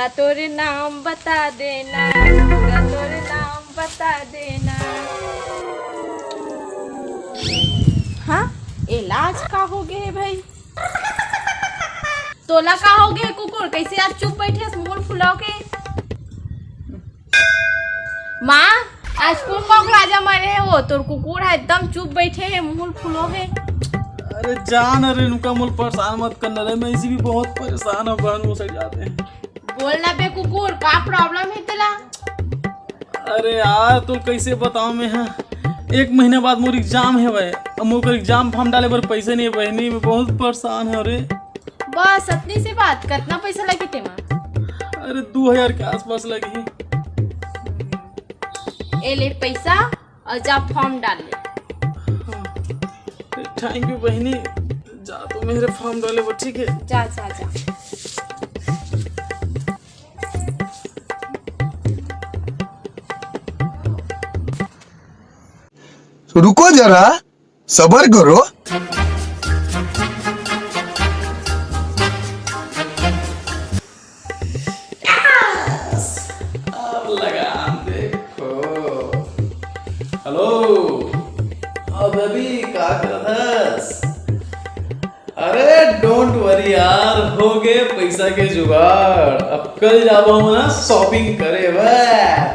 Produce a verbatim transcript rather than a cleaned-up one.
तोरे नाम बता देना, कुकुरा तोरे नाम बता देना। हाँ, ए लाज का हो गे हे भाई? तोला का हो गे कुकुर? कैसे आज चुप बैठे हस मुंह फुलाव के? माँ, आज कोन कॉकराजा मारे हे वो? तोर कुकुर ह एकदम चुप बैठे हे, मुंह फुलो हे। अरे जान, अरे नुका मोल परेशान मत करना रे, मैं इसी भी बहुत परेशान हूँ बहन, वो सड़ जाते हैं। बोल ना बे कुकुर, का प्रॉब्लम हे तेला? अरे यार, तो कैसे बताऊं मैं, हाँ, एक महीना बाद मोर एग्जाम हे भाई, अब मोर एग्जाम फॉर्म डाले बर पैसे नहीं हे बहनी, मैं बहुत परेशान हूँ रे। बस अतनी सी बात, कतना पैसा लगी तेमा? अरे दो हजार के आसपास लगी। ए ले पैसा और जा फॉर्म डाल ले। थैंक यू बहनी, जा तो मेरे फॉर्म डाले बर, ठीक है? जा जा जा। रुको जरा, सबर करो। अब लगाम देखो। हेलो, अब अभी का करत हस? अरे डोंट वरी यार, हो गे पैसा के जुगाड़। अब कल जाबो हम ना शॉपिंग करे बस।